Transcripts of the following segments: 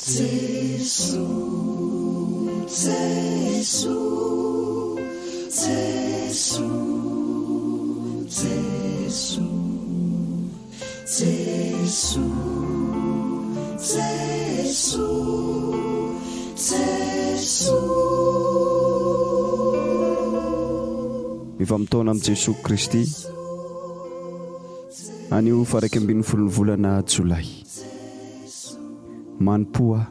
Jesoa, Jesoa, Jesoa, Jesoa, Jesoa, Jesoa, Jesoa. Mifamotoana amin'i Jesoa Kristy anio faha 11 ny volana Jolay. Manompoa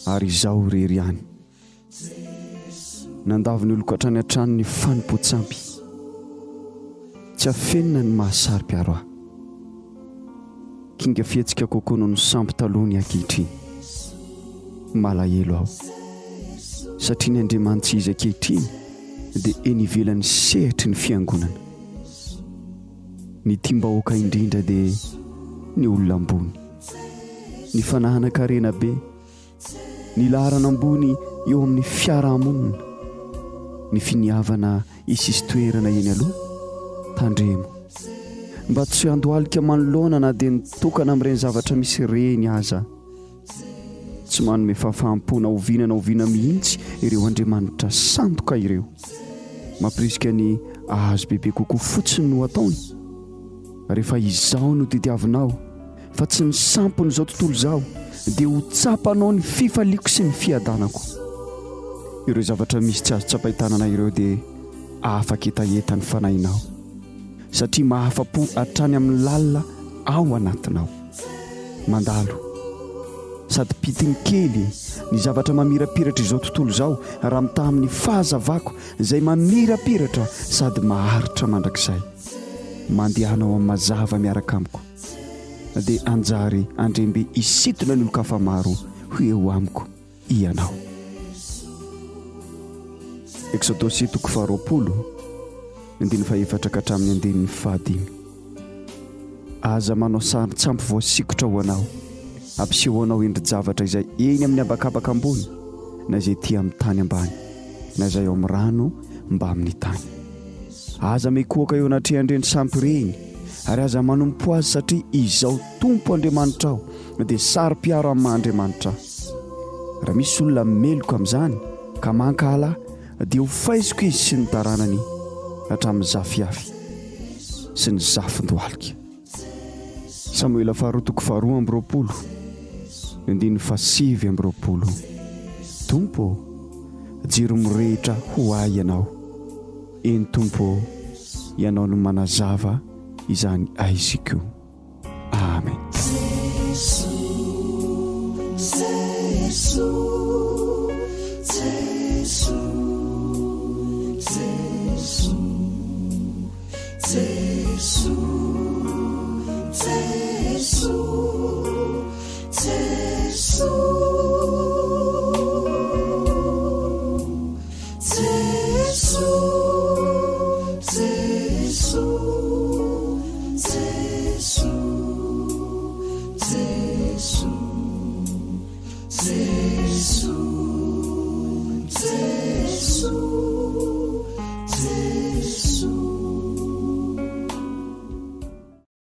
ary izaho irery ihany. Nandavo ny oloko hatrany hatrany ny fanompoan-tsampy. Tsy afenina ny maha saro-piaro ahy. Kinga fihetsika kokoa noho ny sampy taloha ny ankehitriny. Malahelo aho satria ny Andriamanitsy izy ankehitriny dia eny ivelan'ny sehatry ny fiangonana. Ny tiam-bahoaka indrindra dia ny olona ambony. Ny fanahanan-karena be, ny laharana ambony eo amin'ny fiarahamonina, ny finiavana hisisy toerana eny aloha, tandremo mba tsy handohalika manoloana na dia ny tokana amin'ireny zavatra misy ireny aza. Tsy manome fahafaham-po na oviana na oviana mihitsy ireo andriamanitra sandoka ireo. Mampirisika ny hahazo bebe kokoa fotsiny no ataony. Rehefa izao no tediavinao, fa tsy ny sampin'izao tontolo izao, dia ho tsapanao ny fifaliako sy ny fiadanako. Ireo zavatra misy tsy azo tsapain-tanana ireo dia afa-ketaheta ny fanahinao. Satria mahafa-po hatrany amin'ny lalina ao anatinao. Mandalo, sady pitiny kely, ny zavatra mamirapiratra izao tontolo izao raha mitaha amin'ny fahazavako izay mamirapiratra sady maharitra mandrakizay. Mandehana ao amin'ny mazava miaraka amiko, dia hanjary handrembe hisintona ny olon-kafa maro ho eo amiko. ianao. Eksodosy toko faharoapolo, andininy fahefatra ka hatramin'ny andininy fahadimy. Aza manao sarin-tsampy voasikotra ho anao, ampisehoanao endri-javatra izay eny amin'ny habakabaka ambony, na izay ety amin'ny tany ambany, na izay ao amin'ny rano mbamin'ny tany. Aza mikohaka eo anatrehan'ireny sampy ireny, ary aza manompo azy, satria Izaho Tompo Andriamanitrao dia saro-piaro amin'ny maha Andriamanitra Ahy. Raha misy olona meloka amin'izany ka mankahala ahy, dia ho faiziko izy sy ny taranany hatramin'ny zafiafy sy ny zafin-dohalika. Samoela faharoa toko faharoa amby roapolo, andininy fahasivy amby roapolo. Tompo ô, jiro mirehitra ho ahy Ianao. Eny Tompo ô, Ianao no manazava izany aiziko. Amen.